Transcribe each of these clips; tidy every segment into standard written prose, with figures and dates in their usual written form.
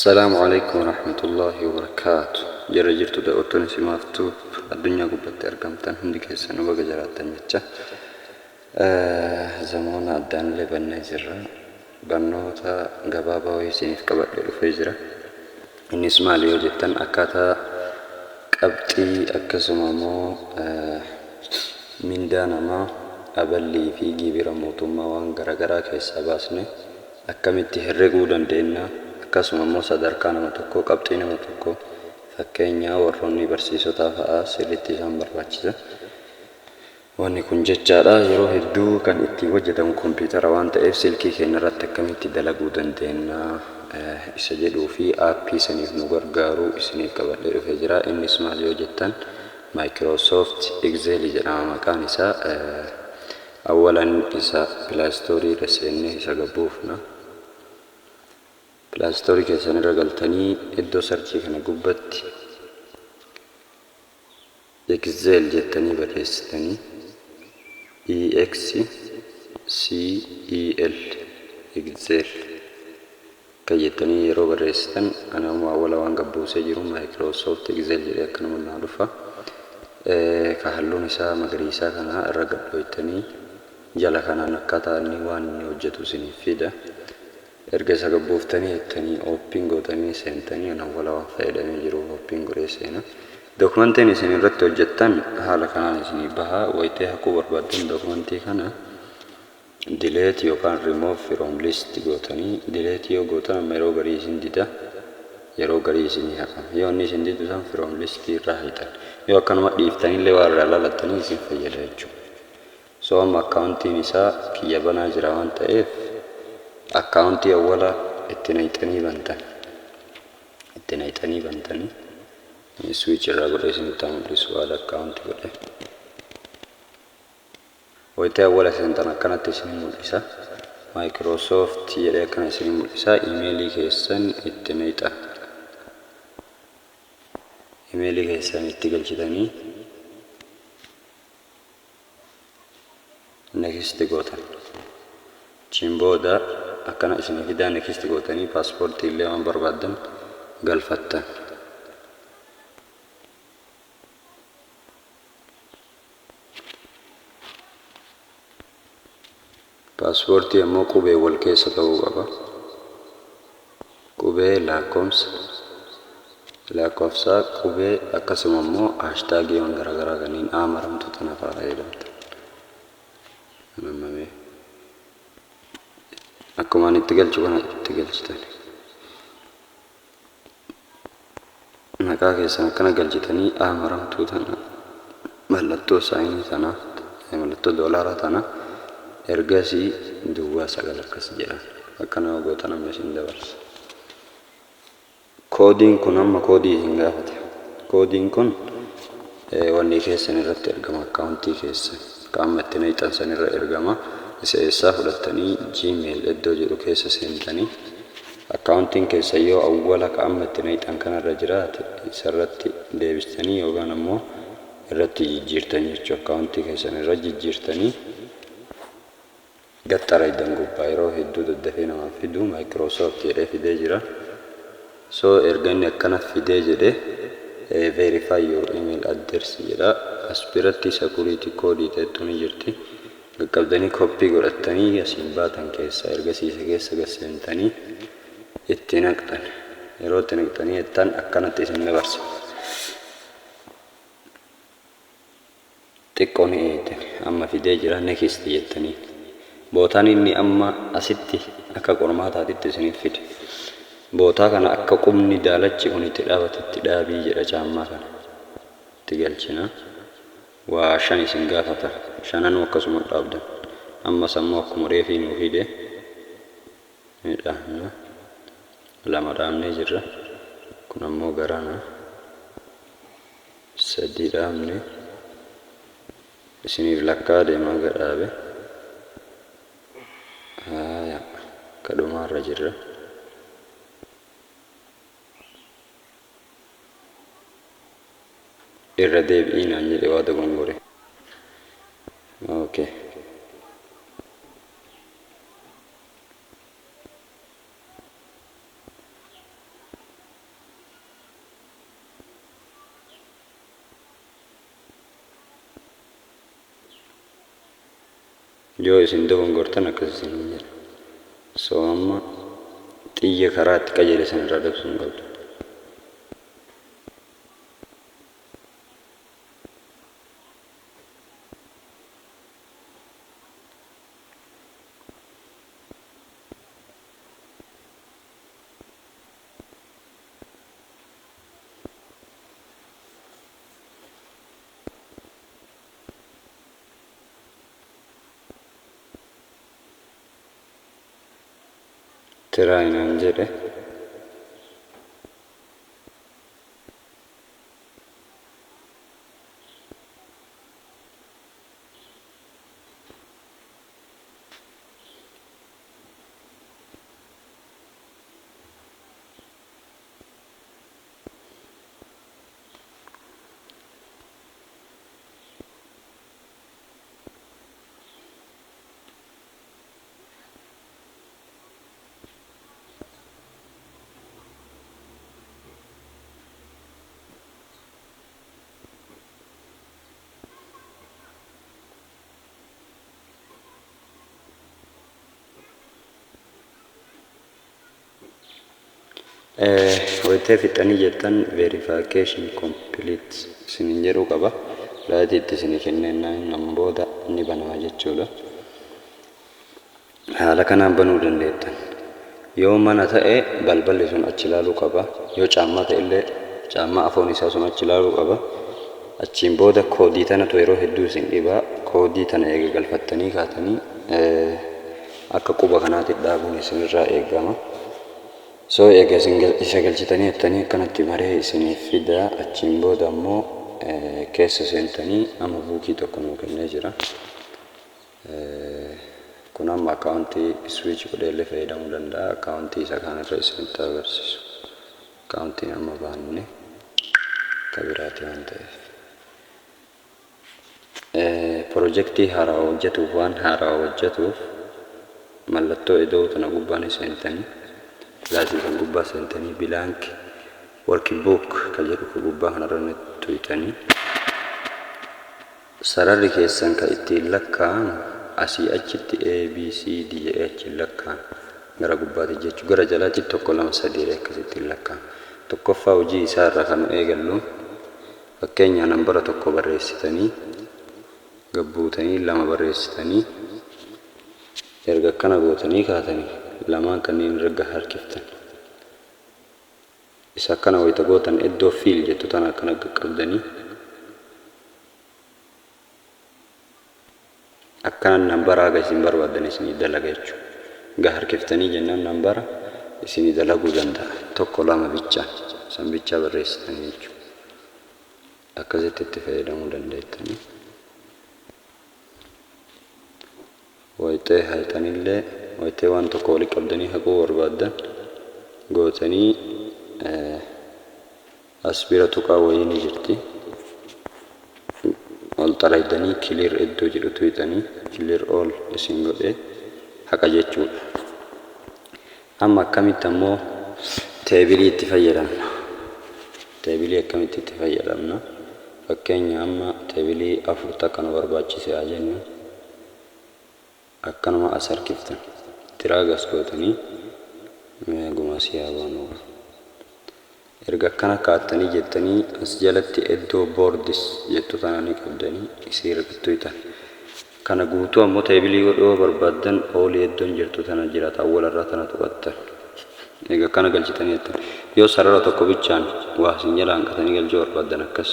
Assalaamu Aleykum Warahmatullaahi Wabarakaatu Jara jirtu daawwattoonni Simaaf Tube addunyaa gubbatti argamtan hundi keessanuu baga jiraattan jecha zamoona addaanillee bannee jirra barnoota gabaabaa wayii isiniif qabadhee dhufee jira innis maali yoo jettan akkaataa qabxii akkasuma immoo mindaa namaa aballii fi gibira mootummaa waan garagaraa keessaa baasne akkamitti herreguu dandeenna? Akkasuma immoo sadarkaa nama tokkoo, qabxii nama tokkoo, fakkeenya warroonni barsiisotaa fa'a sirriitti isaan barbaachisa. Wanni kun jechaadha yeroo hedduu kan ittiin hojjetamu kompiitara waan ta'eef silkii keenya irratti akkamitti dalaguu dandeenna isa jedhuu fi aappii saniif nu gargaaru isiniif qabadhee dhufee jira. Innis maal yoo jettan Microsoft Excel jedhama maqaan isaa. Awwalan isa Play Store irra seennee isa gad buufna. Play Store keessan irra galtanii iddoo search kana gubbatti Excel jettanii barreessitanii E X C E L Excel akka jettanii yeroo barreessitan ani amma awwala waan gad buusee jiru Microsoft Excel jedhee akkanuma naa dhufa. Ka halluun isaa magariisaa kana irra gad dhooytanii jala kanaan akkaataa inni waan inni hojjetu isiniif fida. Erga isa gad buuftanii jettanii open gootanii seentanii an awwala waan fayyadamee jiruuf open godhee seena. Dokumentiin isin irratti hojjettan haala kanaan isinii baha. Wayitee haquu barbaaddan dokumentii kana Delete yookaan remove from list gootanii delete yoo gootan amma yeroo garii isin dida yeroo garii isinii haqama yoo inni isin didu san from list irraa haqxan yoo akkanuma dhiiftanillee waa irraa lalattanii isin fayyada jechuudha so amma akkaawuntiin isaa kiyya banaa jira waan ta'eef akkaawuntii awwala itti nayxanii bantan itti nayxanii bantanii switch irraa godhee isinitti haa mul'isu haala akkaawuntii godhee. Wayita awwala seentan akkanatti isin mul'isa. Microsoft jedhee akkana isin mul'isa. Imeelii keessan itti nayxan. Imeelii keessan itti galchitanii next gootan. Achiin booda akkana isin fidaa next gootanii paaspoortii illee waan barbaaddan galfattan. Paaspoortii ammoo qubeen wal keessa ta'uu qaba. Qubee, laakkoomsa, lakkoofsa, qubee akkasuma immoo haashtaagiiwwan garaagaraa kanneen A maramtu tana fa'aa fayyadamta. Kan amma mee akkuma ani itti galchu kana itti galchitan. Maqaa keessan akkana galchitanii A maramtuu tana mallattoo saayinii tana mallattoo doolaaraa tana ergasii duwwaa 9 akkas jedhan akkana yoo gootan amma isin dabarsa. Koodiin kun amma koodii isin gaafata. Koodiin kun wanni keessan irratti ergama akkaawuntii keessan ka amma itti nayxan san irra ergama. Isa eessaa fudhattanii Gmail iddoo jedhu keessa seentanii Akkaawuntiin keessan yoo awwala ka amma itti nayxan kanarra jiraate isarratti deebistanii yookaan ammoo irratti jijjiirtan jechu akkaawuntii keessan irra jijjiirtanii gad xaraydan gubbaa yeroo hedduu daddafee namaaf fidu Microsoft jedhee fidee jira so erga inni akkana fidee jedhe verify your email address jedha as biratti security code ta'ettu ni jirti Qaqqabdanii copy godhattanii asiin baatan keessaa ergasii isa keessa gad seentanii itti naqxan. Yeroo itti naqxanii jettan akkanatti isin dabarsa. Xiqqoo ni eegdan. Amma fidee jira next jettanii. Bootaan inni amma asitti akka qormaataatitti isiniif fide. Bootaa kana akka qubni daalachi kun itti dhaabatutti dhaabii jedha caammaa kana. Itti galchina. Waa 5 isin gaafata. Shananuu akkasuma dhaabdan. Ammas ammoo akkuma reefii nuu fide ni dhaabna. 2 dhaabnee jirra. Kun ammoo garana. 3 dhaabne. Isiniif lakkaa deema haga dhaabe. Haaya. Ka dhumaarra jirra. Irra deebi'ii naan jedhe waa dogongore. Okay. Yoo isin dogongortan akkas isiniin jedha. So amma xiyya karaa itti qajeele san irraa dabsuu hin qabdu. Try naan jedhe. Wayitee fixanii jettan "verification complete" isiniin jedhuu qaba. Lightii itti isinii kenneen booda ni banama jechuudha. Haala kanaan banuu dandeettan. Yoo mana ta'e balballi sun achi ilaaluu qaba. Yoo caammaa ta'e illee caammaa afoon isaa sun achi ilaaluu qaba. Achiin booda koodii tanatu yeroo hedduu isin dhibaa. Koodii tana eega galfattanii kaatanii akka quba kanaatti dhaabuun isinirraa eegama. So eega isin isa galchitanii jettanii akkanatti maree isiniif fidaa. Achiin booda ammoo keessa seentanii amma bookii tokko nuu kennee jira. Kun amma accountii switch godhee illee fayyadamuu danda'a. Accountii isa kaanirra isinitti agarsiisu. Accountiin amma baanne ka biraati waan ta'eef. Projectii haaraa hojjetuuf, waan haaraa hojjetuuf, mallattoo iddoo tana gubbaa ni seentanii, plusii kan gubbaa seentanii, blank workbook ka jedhu ka gubbaa kanarra ni tuyxanii. Sararri keessan ka ittiin lakkaa'amu asii achitti A, B, C, D jedhee achiin lakkaa'ama. Gara gubbaatti jechuu, gara jalaatti tokko, lama, sadii jedhee akkasittiin lakkaa'ama. Tokkoffaa hojii isaa irraa kan nu eegallu, fakkeenya nambara tokko barreessitanii, gabbuutanii lama barreessitanii, erga akkana gootanii kaatanii lamaan kanneen irra harkiftan. Isa akkana wayita gootan iddoo fill jettu tana akkana qaqqabdanii akkana nambara haga isin barbaaddan isinii dalaga jechuudha. Ga harkiftanii jennaan nambara isinii dalaguu danda'a. Tokko, lama bichaan san bichaa barreessitanii jechuudha. Akkasitti itti fayyadamuu dandeettanii. Wayitee hayxanillee, wayitee waan tokko walitti qabdanii haquu barbaaddan gootanii, as bira tuqaa wayii ni jirti. Ol xalaydanii clear iddoo jedhu tuyxanii clear all isin godhee haqa jechuudha. Amma akkamitti ammoo tableii itti fayyadamna? Tableii akkamitti itti fayyadamna? Fakkeenya amma tableii afur takka nu barbaachise haa jennu. Akkanuma as harkiftan. Drag as gootanii guma siyaa baanu. Erga akkana kaa'attanii jettanii as jalatti iddoo boards jettu tana ni qabdanii isii irra tuytan. Kana guutuu ammoo tableii godhuu yoo barbaaddan allii iddoon jirtu tana jira, awwalarraa tana tuqattan. Egaa akkana galchitanii jettan. Yoo sarara tokko bichaan waa isin jala hanqatanii galchuu barbaaddan akkas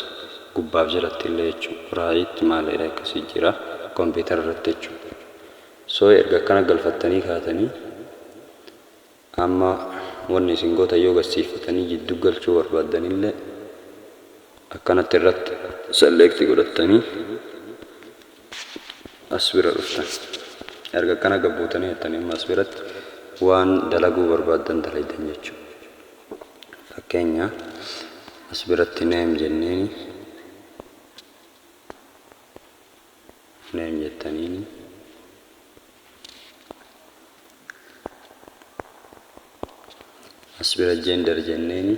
gubbaaf jalatti illee jechuudha. Right maalidha, akkasii jira kompiitara irratti jechuudha. So erga akkana galfattanii kaatanii amma wanni isin gootan yoo garsiifatanii jidduu galchuu barbaaddanillee akkanatti irratti select godhattanii as bira dhuftan. Erga akkana gabbuutanii jettanii amma as biratti waan dalaguu barbaaddan dalaydan jechuudha. Fakkeenya as biratti name jenneeni, name jettaniini, as bira gender jenneeni,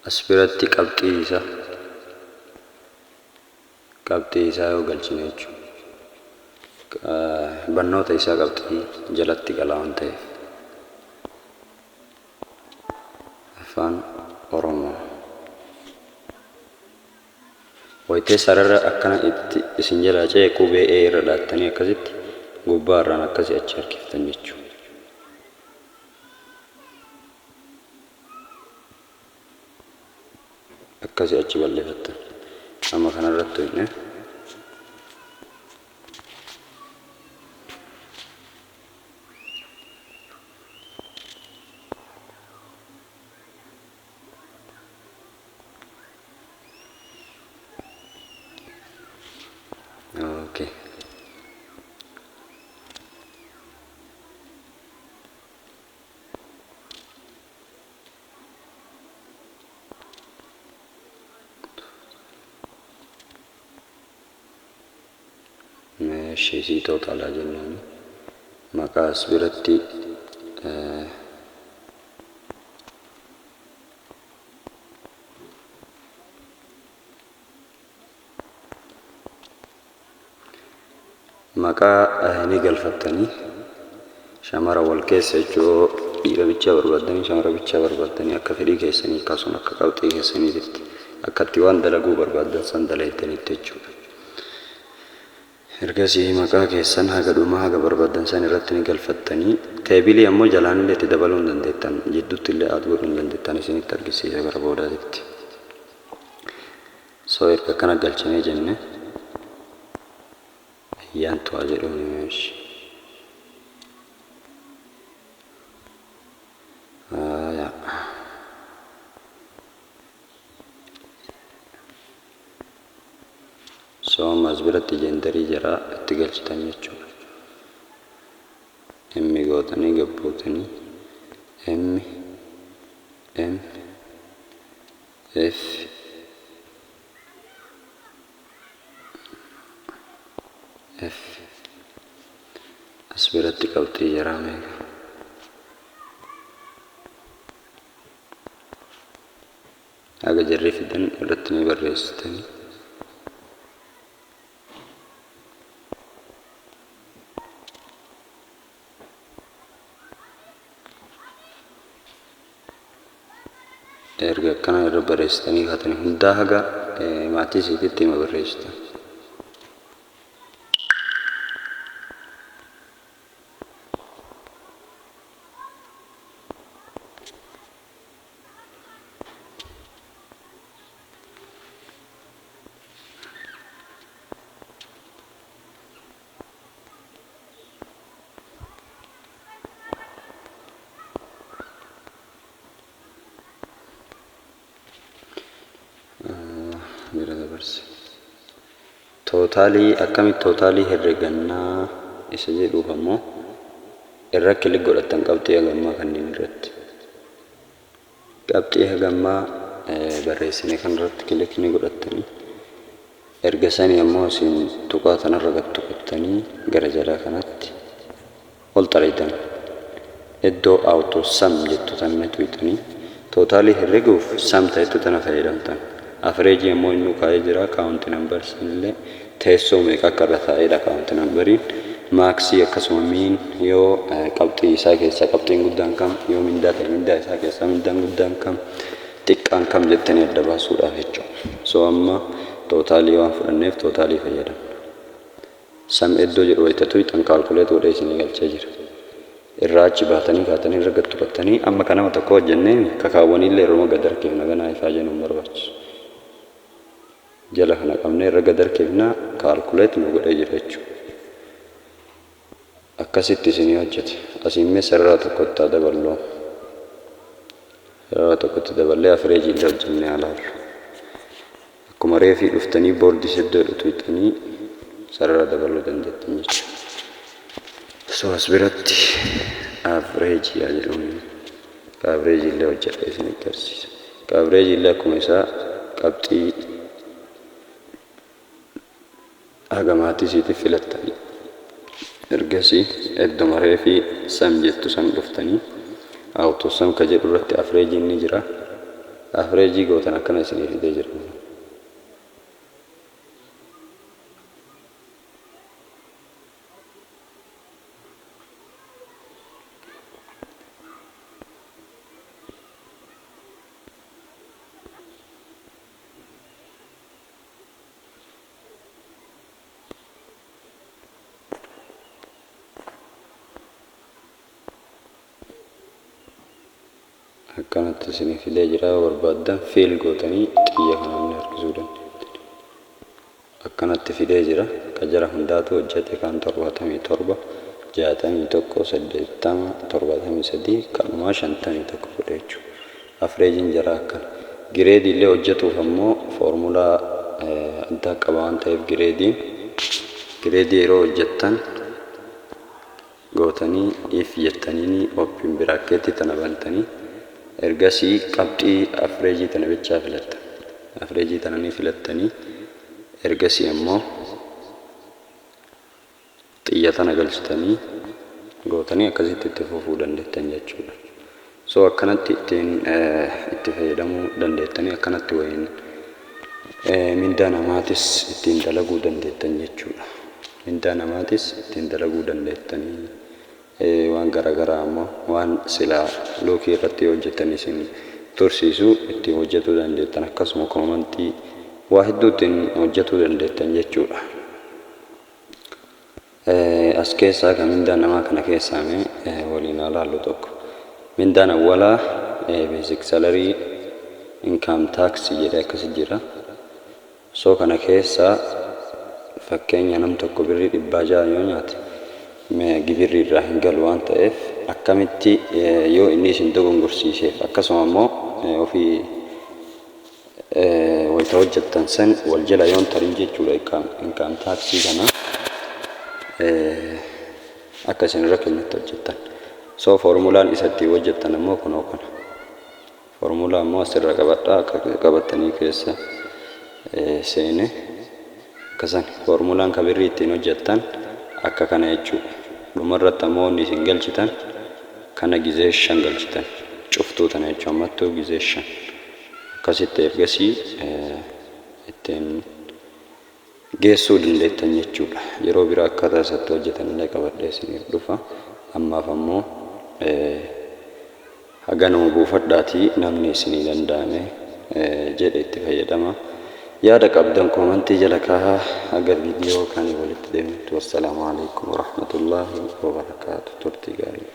as biratti qabxii isaa yoo galchine jechuudha. Barnoota isaa qabxii jalatti gala waan ta'eef. Afaan Oromoo. Wayitee sarara akkana itti isin jalaa ce'e qubee E irra dhaattanii akkasitti gubbaa irraan akkasii achi harkiftan jechuudha. Akkasii achi bal'ifattan. Amma kanarratti hojne. Okay. Meeshii sii total jennuun maqaa as biratti maqaa ni galfattanii, shamara wal keessa jechuu, dhiira bichaa barbaaddanii, shamara bichaa barbaaddanii, akka fedhii keessanii, akkasuma akka qabxii keessaniitti akkatti waan dalaguu barbaaddan san dalaydanitti jechuudha. Ergasii maqaa keessan haga dhumaa haga barbaaddan san irratti ni galfattanii, table ammoo jalaan illee itti dabaluu hin dandeettan, jidduutti illee add godhuu hin dandeettan, isinitti argisiisa gara boodaatitti. So erga kana galchinee jenne, ayyaantu haa jedhuun meeshi. Aayaa. So amma as biratti gender jaraa itti galchitan jechuudha. M gootanii gabbuutanii M M F F. As biratti qabxii jaraa meeqa? Haga jarri fidan irratti ni barreessitanii. Erga akkana irra barreessitanii kaatanii, hundaa haga maatii isiititti hima barreessitan. Bira dabarse. Total akkamitti total herregannaa isa jedhuuf ammoo irra click godhattan qabxii hagammaa kanneen irratti. Qabxii hagammaa barreessine kan irratti click ni godhattanii. Erga sanii ammoo isin tuqaa tanarra gad tuqattanii gara jalaa kanatti ol xalaytan. Iddoo auto sum jettu tanne tuyxanii total herreguuf sum ta'ettu tana fayyadamtan. Average ammoo inni kaa'ee jira, count numbers illee teessoo meeqa akka irra taa'edha count numberiin. Max, akkasuma mean, yoo qabxii isaa keessaa qabxiin guddaan kam, yoo mindaa ta'e mindaa isaa keessaa mindaan guddaan kam, xiqqaan kam jettanii adda baasuudhaaf jechuudha. So amma total waan fudhanneef total fayyadamna. Sum iddoo jedhu wayita tuyxan calculate godhee isinii galchee jira. Irraa achi baatanii kaatanii irra gad tuqattanii, amma kan nama tokko hojjennee kakaawwaniillee yeroo gad harkifna, ganaa ifaa jennuun barbaachisu. Jala kana qabnee irra gad harkifna, calculate nu godhee jira jechuudha. Akkasitti isinii hojjete. Asiin mee sarara tokkotti haa daballoo. Sarara tokkotti daballee average illee hojjennee haa laallu. Akkuma reefii dhuftanii boordii iddoo jedhu tuyxanii sarara dabaluu dandeettan jechuudha. So as biratti average haa jedhuun, average illee hojjedhe isinitti agarsiisa. Average illee akkuma isaa qabxii haga maatii isiitiif filattanii. Ergasii iddoo reefii sum jettu san dhuftanii auto sum ka jedhu irratti average ni jira. Average gootan, akkana isinii fidee jira. Akkanatti isinii fidee jira. Yoo barbaaddan fill gootanii xiyya kanaan harkisuu dandeettan. Akkanatti fidee jira. Ka jara hundaatu hojjete kan 77, 61, 80, 73, kanumaa 51 godhe jechuudha. Averageiin jara akkana. Gradeii illee hojjetuuf ammoo foormulaa addaa qaba waan ta'eef, gradeiin gradeii yeroo hojjettan gootanii if jettanii open bracketii tana bantanii, ergasii qabxii averageii tana bichaa filattan. Averageii tana ni filattanii, ergasii ammoo xiyya tana galchitanii gootanii akkasitti itti fufuu dandeettan jechuudha. So akkanatti ittiin itti fayyadamuu dandeettanii, akkanatti wayiin mindaa namaatis ittiin dalaguu dandeettan jechuudha. Mindaa namaatis ittiin dalaguu dandeettanii, waan garaagaraa ammoo waan silaa luukii irratti hojjetan isin tursiisu ittiin hojjetuu dandeettan, akkasuma commentii waa hedduu ittiin hojjetuu dandeettan jechuudha. As keessaa kan mindaa namaa kana keessaa mee waliin haa laallu tokko. Mindaan awwalaa basic salary, income tax jedhee akkasi jira. So kana keessaa fakkeenya nam tokko birrii 600 yoo nyaate, gibirri irraa hin galu waan ta'eef, akkamitti yoo inni isin dogongorsiiseef, akkasuma immoo ofii wayita hojjettan san wal jala yoon tarin jechuudha, income taxii kana akka isin irra kennutti hojjettan. So foormulaan isa ittiin hojjettan ammoo kunoo kana. Foormulaa ammoo asirra qabadhaa, akka qabattanii keessa seene akkasan foormulaan ka birrii ittiin hojjettan akka kana jechuudha. Dhumarratti ammoo wanni isin galchitan kana gizee shan galchitan, cuftuu tana jechuudha, ammattuu gizee shan akkasitti ergasii ittiin geessuu dandeettan jechuudha. Yeroo biraa akkaataa isatti hojjetan illee qabadhee isiniif dhufa. Ammaaf ammoo haganuma buufadhaatii namni isinii danda'ame jedhe itti fayyadama. Yaada qabdan commentii jala kaahaa. Haga viidiyoo kan walitti deemnutti, wassalaamu alaikum warahmatullaahi wabarakaatu. Turtii gaarii.